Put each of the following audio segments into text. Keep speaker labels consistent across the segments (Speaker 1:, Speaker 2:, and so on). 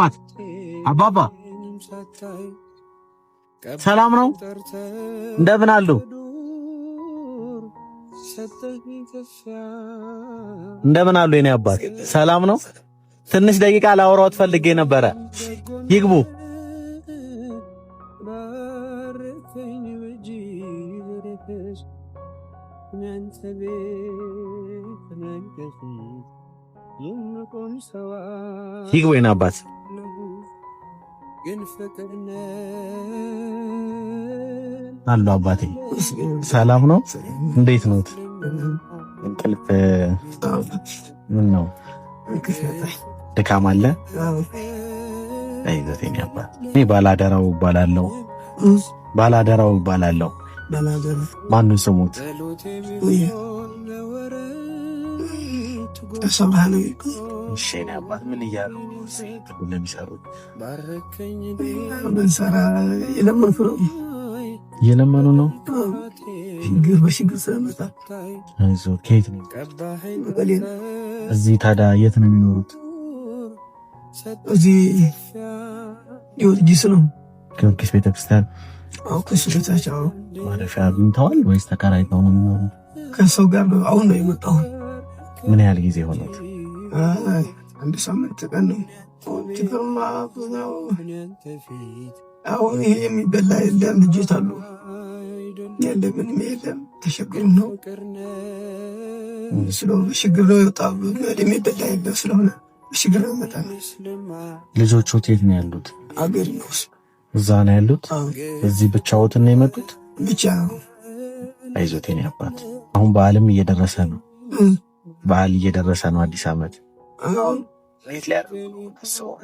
Speaker 1: አባባ ሰላም ነው? እንደምን አሉ? እንደምን አሉ የኔ አባት? ሰላም ነው? ትንሽ ደቂቃ ላወራዎት ፈልጌ ነበረ። ይግቡ። ይግቡ የኔ አባት። አሉ አባቴ፣ ሰላም ነው? እንዴት ነዎት? እንቅልፍ ምን ነው ድካም አለ? አይዞት የኔ አባት። እኔ ባላደራው እባላለሁ። ባላደራው እባላለሁ። ማነው ስሙት? እሺ የኔ አባት ምን እያሉ እንደሚሰሩት? እየለመኑ ነው።
Speaker 2: ችግር በችግር ስለመጣ።
Speaker 1: አይዞህ። ከየት ነው? እዚህ ታዲያ የት ነው የሚኖሩት?
Speaker 2: እዚህ ጊዮርጊስ ነው።
Speaker 1: ጊዮርጊስ ቤተክርስቲያን።
Speaker 2: ከሱ በታች።
Speaker 1: ማረፊያ አግኝተዋል ወይስ ተከራይተው ነው የሚኖሩት?
Speaker 2: ከሰው ጋር ነው። አሁን ነው የመጣሁ።
Speaker 1: ምን ያህል ጊዜ ሆኖት?
Speaker 2: አንድ ሳምንት ቀን ነው። ችግርማ ብዙ ነው። አሁን ይሄ የሚበላ የለም። ልጆች አሉ የለም፣ ምንም የለም። ተሸግሩ ነው ስለሆነ በችግር ነው የወጣ። የሚበላ የለም ስለሆነ በችግር ነው የመጣ ነው።
Speaker 1: ልጆቹ የት ነው ያሉት?
Speaker 2: አገር ነው።
Speaker 1: እዛ ነው ያሉት። እዚህ ብቻዎትን ነው የመጡት?
Speaker 2: ብቻ ነው።
Speaker 1: አይዞት የኔ አባት። አሁን በዓልም እየደረሰ ነው። በዓል እየደረሰ ነው። አዲስ ዓመት ቤት ሊያደርጉ አስበዋል?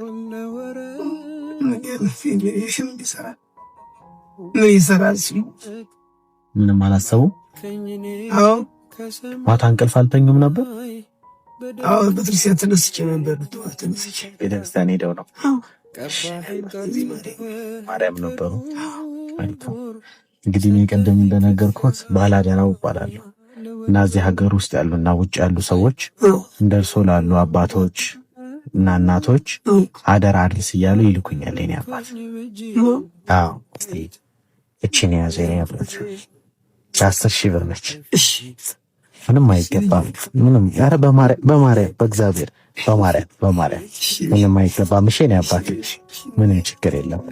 Speaker 2: ምን ይሰራል?
Speaker 1: ምንም አላሰቡም።
Speaker 2: አዎ።
Speaker 1: ማታ እንቅልፍ አልተኙም ነበር?
Speaker 2: አዎ፣ ቤተክርስቲያን ተነስቼ ነበር። ጠዋት ተነስቼ
Speaker 1: ቤተክርስቲያን ሄደው ነው። ማርያም ነበሩ። እንግዲህ እኔ ቀደም እንደነገርኩት ባላደራው እባላለሁ እና እዚህ ሀገር ውስጥ ያሉና ውጭ ያሉ ሰዎች እንደ እርሶ ላሉ አባቶች እና እናቶች አደራ አድርስ እያሉ ይልኩኛል። የኔ አባት፣ አዎ፣ እስቲ እቺን የያዘ የኔ አባት፣ 10,000 ብር ነች። ምንም አይገባም። ምንም፣ ኧረ በማርያም በማርያም በእግዚአብሔር በማርያም በማርያም ምንም አይገባም። እሺ የኔ አባት፣ ምንም ችግር የለም።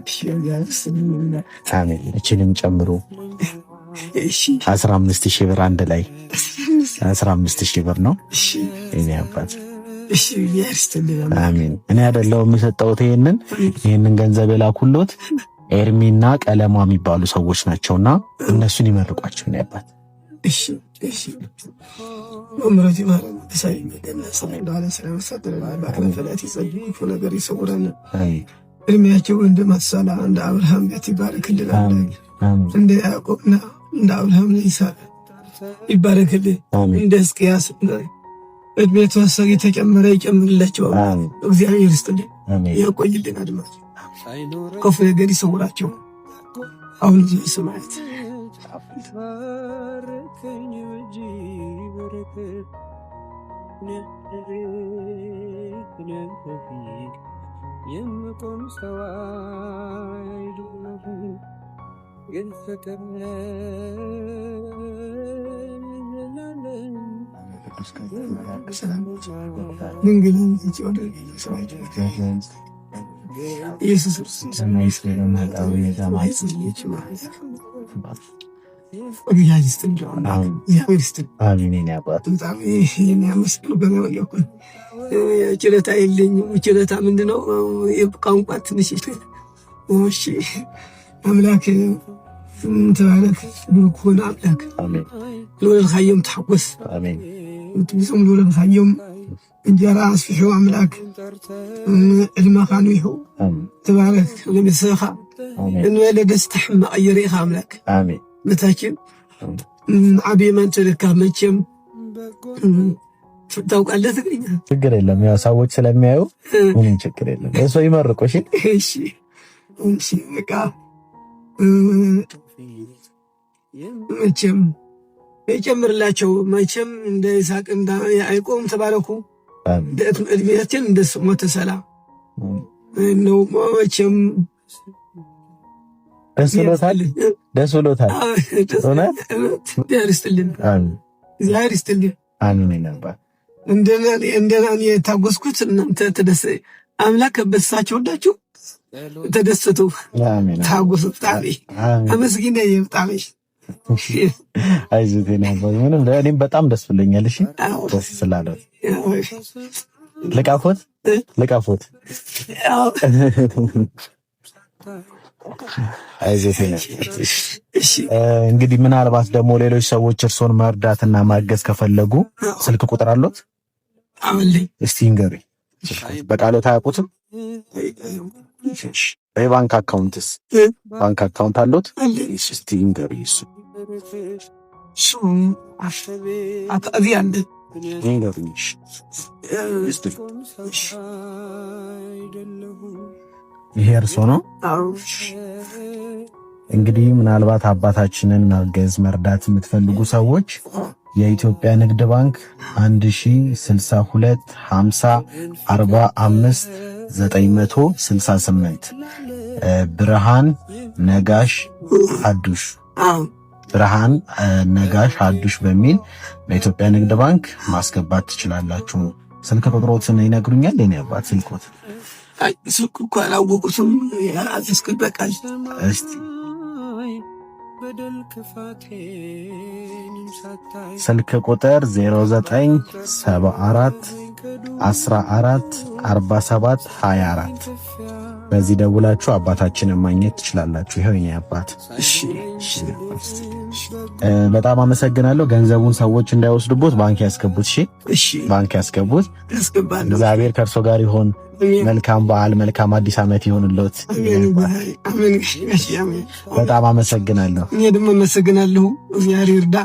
Speaker 1: አሜን። እቺንም ጨምሮ 15,000 ብር፣ አንድ ላይ 15,000 ብር ነው የኔ አባት። አሜን። እኔ አይደለሁም የሰጠሁት ይሄንን ገንዘብ የላኩሎት ኤርሚና ቀለሟ የሚባሉ ሰዎች ናቸውና እነሱን ይመርቋቸው ነው አባት።
Speaker 2: እሺ እሺ። ነገር ይሰውረን። እድሜያቸው እንደ ማትሳላ እንደ አብርሃም ቤት ይባረክልን። እንደ ያዕቆብና እንደ አብርሃም ይስሐቅ ይባረክልን። እንደ ሕዝቅያስ እድሜ ተወሰነ የተጨመረ ይጨምርላቸው። እግዚአብሔር ይስጥልን፣ ያቆይልን። አድማጭ ክፉ ነገር ይሰውራቸው። አሁን ሰማያት
Speaker 3: የምቆም ሰው አይደለሁም፣ ግን ፍቅር
Speaker 2: ድንግልን ኢየሱስ ችሎታ የለኝም። ችሎታ ምንድነው? ቋንቋ ትንሽ። እሺ አምላክ ተባረክ፣ ብሩክ ሆነ አምላክ ልወለድካዮም ተሓጎስ፣ ብሶም ልወለድካዮም እንጀራ ኣስፊሑ ኣምላክ ዕድመኻ ንዊሑ ተባረክ። ንቤተሰብካ እንበለ ደስታ ሕማቅ የርእኻ ኣምላክ በታችን ዓብይ ማን ተደካ መቼም ታውቃለህ ትግርኛ።
Speaker 1: ችግር የለም፣ ያው ሰዎች ስለሚያዩ ምንም ችግር የለም። እሱ ይመርቁ። እሺ
Speaker 2: እሺ እሺ። በቃ መቼም ይጨምርላቸው። መቼም እንደ ይስሐቅ እንደ ያዕቆብ ተባረኩ። እድሜያችን እንደ ሞተ ሰላም ነው መቼም።
Speaker 1: ደስ ብሎታል፣ ደስ ብሎታል። እውነት
Speaker 2: እግዚአብሔር ይስጥልን፣ እግዚአብሔር ይስጥልን።
Speaker 1: አሜን ነበር።
Speaker 2: እንደና የታጎስኩት እናንተ ተደሰ አምላክ በሳቸው ወዳችሁ ተደሰቱ። ታጎሱ። በጣም አመስግነ በጣም።
Speaker 1: አይዞህ ነበር። ምንም እኔም በጣም ደስ ብሎኛል። እሺ ደስ ስላለው ልቃፎት ልቃፎት። አይዞህ። እንግዲህ ምናልባት ደግሞ ሌሎች ሰዎች እርሶን መርዳትና ማገዝ ከፈለጉ ስልክ ቁጥር አሎት? እስቲ ንገሩኝ። በቃሎት አያውቁትም? የባንክ account ስ? ባንክ account አሎት? እስቲ ንገሩኝ። እሱ ንገሩኝ። ይሄ እርሶ ነው? እንግዲህ ምናልባት አባታችንን ማገዝ መርዳት የምትፈልጉ ሰዎች የኢትዮጵያ ንግድ ባንክ 1062 50 45 968 ብርሃን ነጋሽ ሀዱሽ፣ ብርሃን ነጋሽ ሀዱሽ በሚል በኢትዮጵያ ንግድ ባንክ ማስገባት ትችላላችሁ። ስልክ ቁጥሮትን ይነግሩኛል? የኔ አባት ስልኮት?
Speaker 2: ስልኩ እኮ አላወቁትም። በቃል
Speaker 1: እስቲ ስልክ ቁጥር 0974 14 47 24 በዚህ ደውላችሁ አባታችንን ማግኘት ትችላላችሁ። ይኸው የኔ አባት። በጣም አመሰግናለሁ። ገንዘቡን ሰዎች እንዳይወስዱቦት ባንክ ያስገቡት። እሺ፣ ባንክ ያስገቡት። እግዚአብሔር ከእርሶ ጋር ይሆን። መልካም በዓል፣ መልካም አዲስ ዓመት ይሁንልዎት። በጣም አመሰግናለሁ።
Speaker 2: እኔ ደግሞ አመሰግናለሁ። እግዚአብሔር ይርዳ።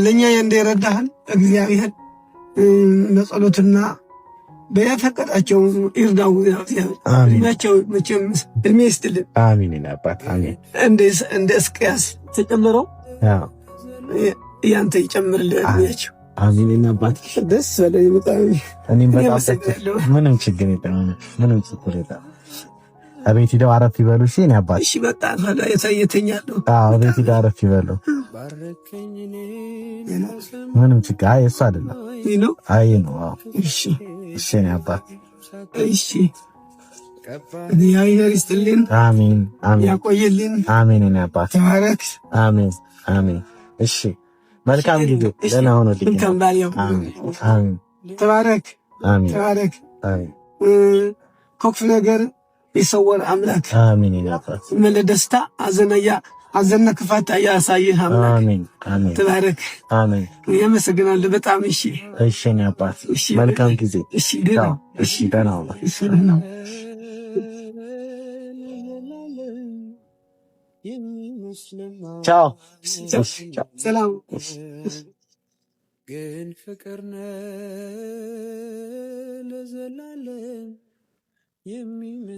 Speaker 2: ለእኛ እንደረዳህን እግዚአብሔር በጸሎትና በፈቀዳቸው ይርዳው። እድሜያቸው መቼም እድሜ ይስጥልን።
Speaker 1: አሜን አባት አሜን።
Speaker 2: እንደ እስቅያስ ተጨምረው ያንተ ይጨምርልህ እድሜያቸው።
Speaker 1: አሜን አባት።
Speaker 2: ደስ በለኝ በጣም።
Speaker 1: እኔም በጣም ምንም ችግር የለም። ምንም ችግር የለም። እቤት ሂደው አረፍ ይበሉ። እሺ እኔ አባት።
Speaker 2: እሺ በቃ የተኛለሁ።
Speaker 1: አዎ እቤት ሂደው አረፍ ይበሉ። ምንም ችግር አይ እሱ አይደለም። አይ ነው። አዎ
Speaker 2: እሺ
Speaker 1: እሺ እኔ አባት።
Speaker 2: እሺ እግዚአብሔር ይስጥልን።
Speaker 1: አሜን አሜን።
Speaker 2: ያቆይልን።
Speaker 1: አሜን እኔ አባት።
Speaker 2: ተባረክ።
Speaker 1: አሜን አሜን። እሺ መልካም ጊዜ። ደህና ሁኑልኝ።
Speaker 2: መልካም በዓል።
Speaker 1: አሜን አሜን።
Speaker 2: ተባረክ።
Speaker 1: አሜን
Speaker 2: ተባረክ።
Speaker 1: አሜን።
Speaker 2: ከክፉ ነገር ይሰወር አምላክ።
Speaker 1: አሜን እኔ አባት።
Speaker 2: መለ ደስታ አዘነያ አዘነ ክፋት ያሳይህ አምላክ።
Speaker 1: አሜን አሜን።
Speaker 2: ተባረክ።
Speaker 1: አሜን።
Speaker 2: ያመሰግናለሁ በጣም። እሺ
Speaker 1: እሺ እኔ አባት መልካም ጊዜ።
Speaker 2: እሺ ደህና።
Speaker 1: እሺ ደህና ሁኑ።
Speaker 2: እሺ ደህና።
Speaker 1: ቻው።
Speaker 2: ሰላም።
Speaker 3: ግን ፍቅር ለዘላለም።